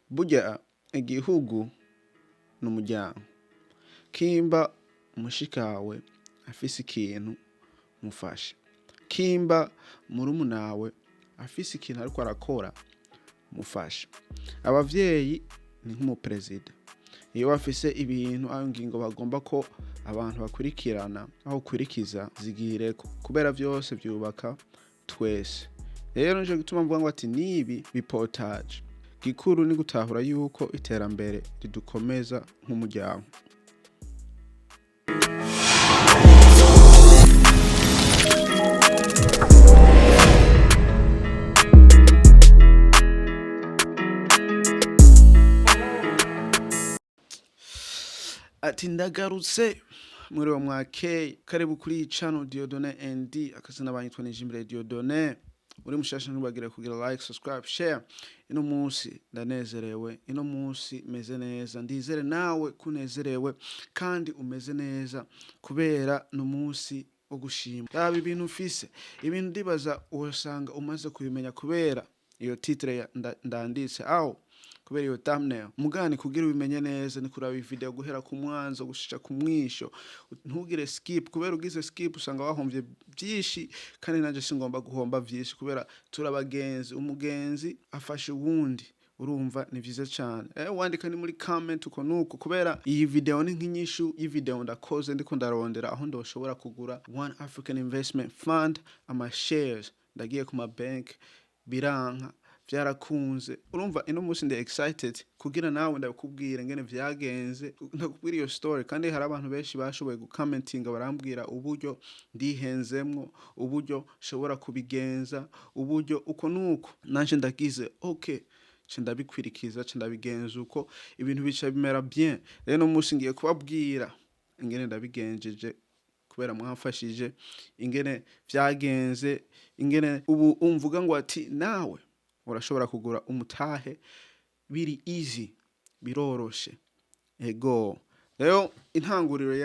Burya igihugu ni umuryango. Kimba mushikawe afise ikintu, mufashe. Kimba murumunawe afise ikintu ariko arakora, mufashe. Abavyeyi ni nk'umuperezida, iyo bafise ibintu aho ingingo bagomba ko abantu bakurikirana aho ukurikiza, zigireko, kubera vyose vyubaka twese. Rero nico gituma mvuga ngo ati nibi bipotaje gikuru ni gutahura yuko iterambere ridukomeza nk'umuryango. Ati ndagarutse, mwiriwe, mwakeye, karibu kuri iyi channel Dieudonné ND. Akazina banyitwa Nijimbere Dieudonné. Uri mushasha, ntubagire kugira like, subscribe, share. Ino munsi ndanezerewe, ino munsi meze neza. Ndizere nawe kunezerewe kandi umeze neza, kubera ni umunsi wo gushima. Raba ibintu ufise, ibintu ndibaza usanga umaze kubimenya kubera iyo titre ndanditse aho, kubera iyo thumbnail. Mugani kugira ubimenye neza ni kuraba video guhera ku mwanzo gushika ku mwisho, ntugire skip, kubera ugize skip usanga wahomvye byinshi, kandi nanje singomba guhomba vyinshi, kubera turabagenzi, umugenzi afasha uwundi. Urumva ni vyiza cyane. Wandika ni muri comment uko nuko, kubera iyi video ni nk'inyishu y'ivideo ndakoze ndiko ndarondera aho ndoshobora kugura One African Investment Fund ama shares. Ndagiye ku ma bank biranka, vyarakunze. Urumva ino munsi ndi excited kugira nawe ndakubwira ngene vyagenze, ndakubwira iyo story. Kandi hari abantu benshi bashoboye gucommentinga, barambwira uburyo ndihenzemwo, uburyo nshobora kubigenza, uburyo uko nuko. Nanje ndagize okay, ca ndabikwirikiza, ca ndabigenza uko, ibintu bica bimera bien. Rero no munsi ngiye kubabwira ingene ndabigenjeje, kubera mwamfashije, ingene vyagenze, ingene ubu umvuga ngo ati nawe urashobora kugura umutahe, biri easy, biroroshe. Ego, rero intanguriro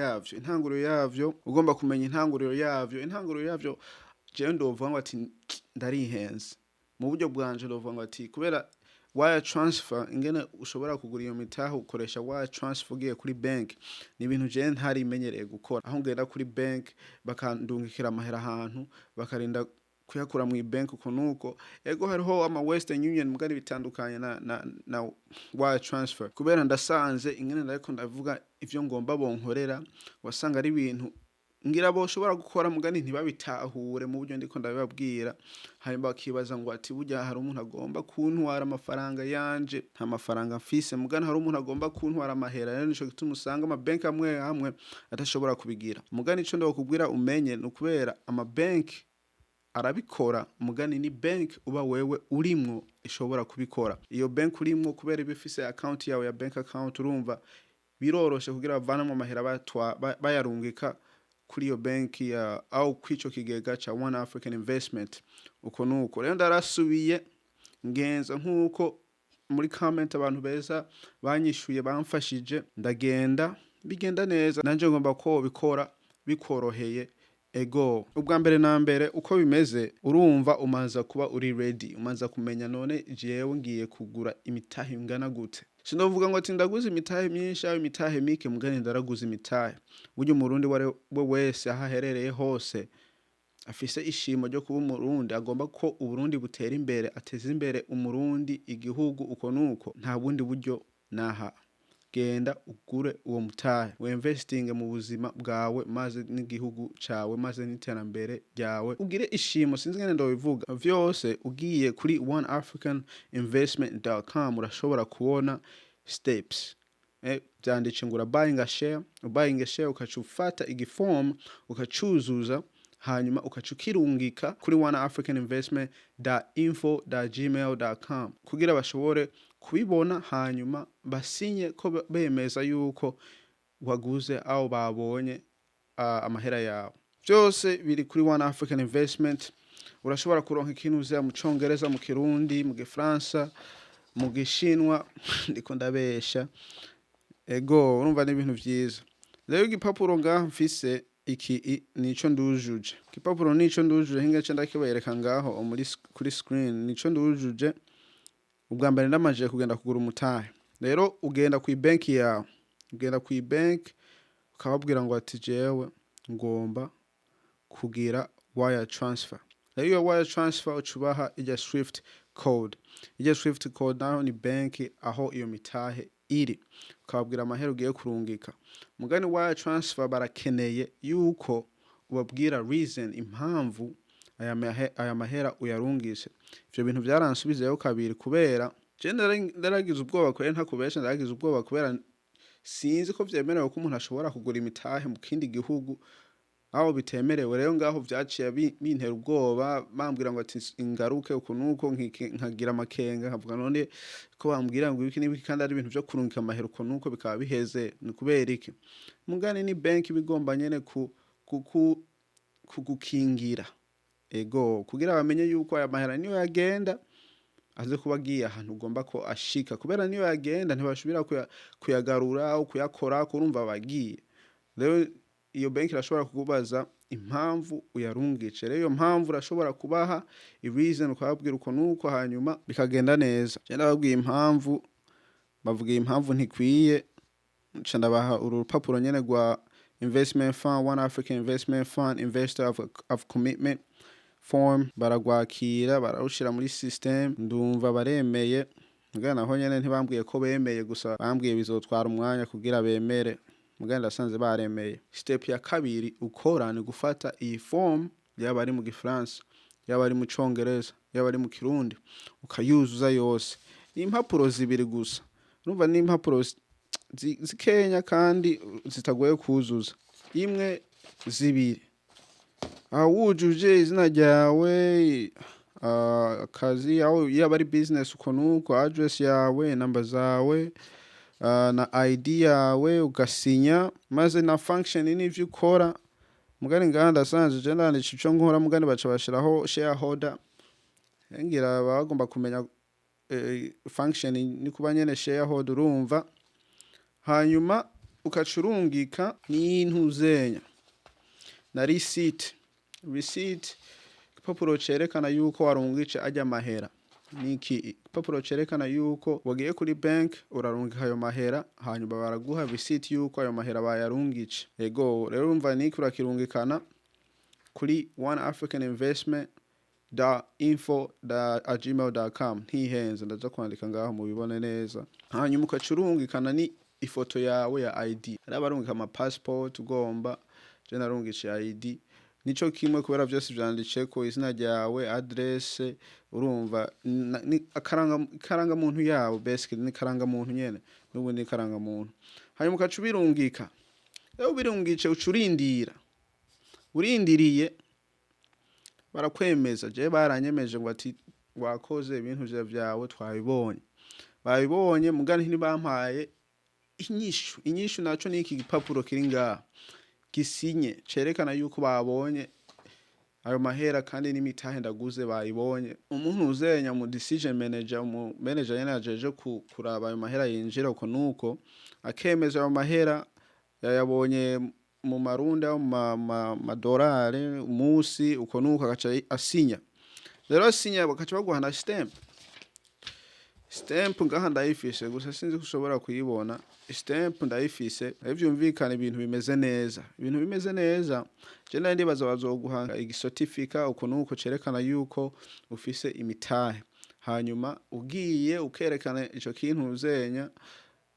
yavyo, ugomba kumenya intanguriro yavyo. Jewe ndovuga ngo ati ndarihenze mu buryo bwanje. Ndovuga ngo ati kubera wire transfer, ingene ushobora kugura iyo mitahe ukoresha wire transfer ugiye kuri bank, ni ibintu jewe ntarimenyereye gukora, aho ngenda kuri bank bakandungikira amahera ahantu, bakarinda kuyakura mu bank uko nuko. Ego, hariho ama Western Union, mugari bitandukanye na wire transfer, kubera ndasanze ingene ndariko ndavuga ivyo ngomba bonkorera, wasanga ari ibintu ngira boshobora gukora, mugani ntibabitahure mu buryo ndiko ndabibabwira. Hanyuma bakibaza ngo ati burya hari umuntu agomba kuntwara amafaranga yanje. Nta mafaranga mfise, mugani hari umuntu agomba kuntwara amahera. Rero nico gituma usanga amabanki amwe amwe adashobora kubigira. Mugani ico ndokubwira umenye ni ukubera amabanki arabikora, mugani ni bank uba wewe urimwo ishobora kubikora. Iyo bank urimwo, kubera iba ifise account yawe ya bank account, urumva biroroshe kugira bavanamwo amahera bayarungika kuri iyo banki ya au kwico kigega ca One African Investment, uko nuko. Rero ndarasubiye ngenza nkuko muri comment abantu beza banyishuye, bamfashije, ndagenda bigenda neza. Nanje ngomba ko bikora bikoroheye. Ego, ubwa mbere na mbere uko bimeze, urumva umanza kuba uri ready, umanza kumenya: none jewe ngiye kugura imitahe ingana gute? Sinovuga ngo ati ndaguze imitahe myinshi aho imitahe mike, mugani ndaraguze imitahe. Burya Umurundi wari we wese, aho aherereye hose, afise ishimo ryo kuba Umurundi, agomba ko Uburundi butera imbere, ateze imbere Umurundi, igihugu, uko nuko. Nta bundi buryo naha, genda ugure uwo mutahe, winvestinge mu buzima bwawe maze n'igihugu cawe, maze n'iterambere ryawe, ugire ishimo. Sinzi ngene ndobivuga vyose. Ugiye kuri oneafricaninvestment.com urashobora kubona steps. Vyanditse ngo urabuyinga share, ubuyinga share, ukaca ufata igiform ukacuzuza, hanyuma ukaca ukirungika kuri oneafricaninvestment.info.gmail.com kugira bashobore kubibona, hanyuma basinye ko bemeza yuko waguze aho babonye amahera yawe. Byose biri kuri One African Investment. Urashobora kuronka ikintu uziya mu Congereza, mu Kirundi, mu Gifaransa, mu Gishinwa, ndiko ndabesha. Ego, urumva ni ibintu vyiza. Rero igipapuro ngaho mfise iki nico ndujuje, igipapuro nico ndujuje, hinga ce ndakibereka ngaho muri kuri screen, nico ndujuje. Ubwa mbere ndamajije kugenda kugura umutahe. Rero ugenda ku banki yawe, ugenda ku banki ukababwira ngo ati: "Jewe ngomba kugira wire transfer." Rero iyo wire transfer uca ubaha irya swift code. Irya swift code naho ni banki aho iyo mitahe iri, ukababwira amahera ugiye kurungika. Mugani wire transfer barakeneye yuko ubabwira reason, impamvu aya mahera uyarungise. Ivyo bintu vyaransubizeyo kabiri kubera je ndaragize ubwoba, kubera ntakubesha, ndaragize ubwoba kubera sinzi ko vyemerewe ko umuntu ashobora kugura imitahe mu kindi gihugu aho bitemerewe. Rero ngaho vyaciye bintera ubwoba, bambwira ngo ati ingaruke uku nuko, nkagira amakenga, nkavuga: "None ko bambwira ngo ibiki n'ibiki kandi ari ibintu vyo kurungika amahera uko nuko bikaba biheze, ni kubera iki?" Mugani ni banki ibigomba nyene kugukingira, ego, kugira bamenye yuko aya mahera niyo yagenda aze kuba agiye ahantu ugomba ko ashika, kubera niyo yagenda ntibashobora kuyagarura au kuyakora, kurumva bagiye. Rero iyo banki irashobora kukubaza impamvu uyarungitse. Rero iyo mpamvu urashobora kubaha reason, ukababwira uko nuko, hanyuma bikagenda neza. Je ndababwiye impamvu, bavuga impamvu ntikwiye, nca ndabaha uru rupapuro nyene rwa investment fund, One African Investment Fund Investor of Commitment Form. Baragwakira, bararushira muri system, ndumva baremeye. Mugabo naho nyene ntibambwiye ko bemeye, gusa bambwiye bizotwara umwanya kugira bemere. Mugabo ndasanze baremeye. Step ya kabiri ukora ni gufata iyi form, yaba ari mu Gifaransa, yaba ari mu Congereza, yaba ari mu Kirundi, ukayuzuza yose. Ni impapuro zibiri gusa, urumva ni impapuro zikenya kandi zitagoye kuzuza, imwe, zibiri. Aho wujuje izina ryawe, akazi aho yaba ari business uko nuko, address yawe, namba zawe, na ID yawe, ugasinya, maze na function n'ivyo ukora. Mugani ngaha ndasanze je ndanditse ico nkora, mugani baca bashiraho shareholder. Ngira baba bagomba kumenya function ni kuba nyene shareholder, urumva. Hanyuma ukaca urungika n'intuzenya na receipt, igipapuro cerekana yuko warungitse arya mahera. Niki igipapuro cerekana yuko wagiye kuri bank urarungika ayo mahera, hanyuma baraguha receipt yuko ayo mahera bayarungitse. Ego, rero urumva niki urakirungikana kuri oneafricaninvestment.info@gmail.com. Ntihenze, ndaza kwandika ngaho mubibone neza. Hanyuma ukaca urungikana ni ifoto yawe ya ID. Hari abarungika ama passport ugomba, je narungitse ID, nico kimwe, kubera vyose vyanditseko izina ryawe, adresse, urumva ni akaranga ikarangamuntu yawe, basically ni karangamuntu nyene, n'ubundi ni karangamuntu. Hanyuma ukaca ubirungika. Rero ubirungitse, uca urindira, urindiriye barakwemeza. Je baranyemeje ngo ati: "Wakoze ibintu vyawe, twabibonye." Babibonye, mugani ntibampaye inyishu. Inyishu naco ni iki gipapuro kiri ngaha gisinye, cerekana yuko babonye ayo mahera kandi n'imitahe ndaguze bayibonye. Umuntu uzenya mu decision manager, umu manager nyene ajeje kuraba ayo mahera yinjira uko nuko, akemeza ayo mahera yayabonye mu marundi, mu madorari umunsi uko nuko, agaca asinya. Rero asinya, bakaca baguha na stamp. Stamp ngaha ndayifise, gusa sinzi ko ushobora kuyibona. Stamp ndayifise. Rero vyumvikana ibintu bimeze neza, ibintu bimeze neza. Je nari ndibaza bazoguha igicertificat uko nuko cerekana yuko ufise imitahe, hanyuma ugiye ukerekana ico kintu uzenya,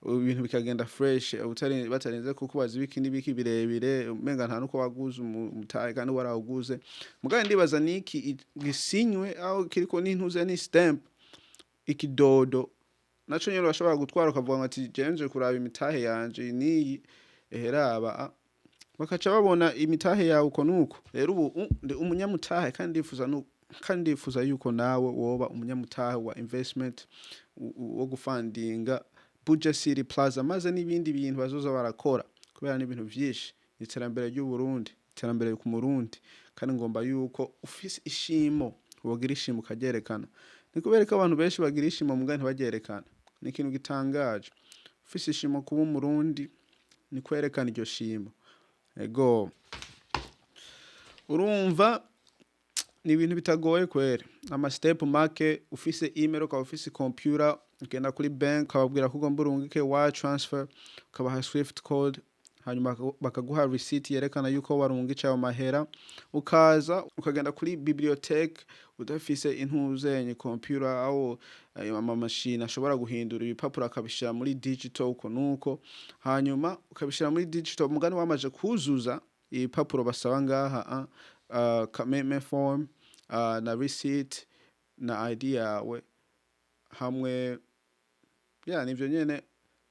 ibintu bikagenda fresh, utari batarinze kukubaza ibiki n'ibiki birebire, umenga nta nuko waguze umutahe kandi warawuguze. Mugabo ndibaza niki gisinywe aho kiriko n'intuze ni stamp, ikidodo naco nyene urashobora gutwara, ukavuga ngo ati: "Jewe nje kuraba imitahe yanje niyi eheraba." Bakaca babona imitahe yawe uko nuko. Rero ubu ndi umunyamutahe kandi ndifuza no kandi ndifuza yuko nawe woba umunyamutahe wa investment wo gufundinga Buja City Plaza, maze n'ibindi bintu bazoza barakora, kubera n'ibintu vyinshi, iterambere ry'u Burundi, iterambere ku Murundi. Kandi ngomba yuko ufise ishimo wogira ishimo ukaryerekana. Ni kubera ko abantu benshi bagira ishimo muga ntibaryerekana, ni ikintu gitangaje. Ufise ishimo kuba Umurundi ni kwerekana iryo shimo. Ego, urumva Ni ibintu bitagoye kweri, ama step make. Ufise email, ukaba ufise computer, ugenda kuri bank, ukababwira ko ugomba urungike wire transfer, ukabaha swift code, hanyuma bakaguha receipt yerekana yuko warungitse ayo mahera. Ukaza ukagenda kuri bibliothèque udafise intuzenye computer aho ayo amamashini ashobora guhindura ibipapuro akabishira muri digital, uko nuko, hanyuma ukabishira muri digital mugani wamaze kuzuza ibipapuro basaba ngaha, commitment form, na receipt na ID yawe hamwe ya nivyo nyene.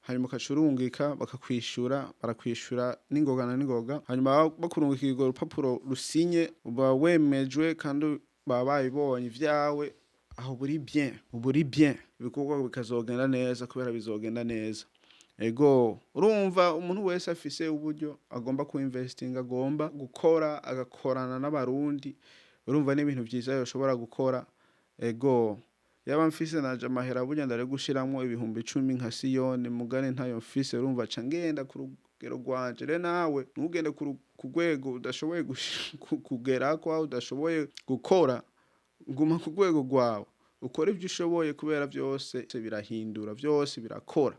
Hanyuma ukaca urungika, bakakwishura, barakwishura n'ingoga na n'ingoga. Hanyuma bakurungikira urwo rupapuro rusinye, uba wemejwe kandi baba babibonye ivyawe. Aho buri bien, uba uri bien, ibikorwa bikazogenda neza kubera bizogenda neza. Ego, urumva umuntu wese afise uburyo agomba ku investinga, agomba gukora, agakorana n'Abarundi, urumva n'ibintu vyiza yoshobora gukora. Ego, yaba mfise naje amahera burya ndari gushiramwo 10,000 nka Siyoni, mugane ntayo mfise. Urumva ca ngenda ku rugero rwanje. Rero nawe ntugende ku rwego udashoboye kugerako, aho udashoboye gukora. Guma ku rwego rwawe, ukore ivyo ushoboye, kubera vyose birahindura, vyose birakora.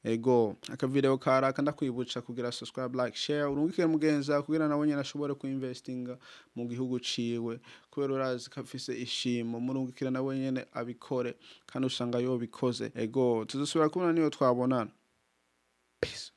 Ego, aka video karaka ndakwibutsa kugira subscribe, like, share, urungikire mugenzi wawe kugira nawe nyene ashobore ku investinga mu gihugu ciwe, kubera urazi ko afise ishimo. Murungikire nawe nyene abikore, kandi usanga yobikoze. Ego, tuzosubira kubona niyo twabonana. Peace.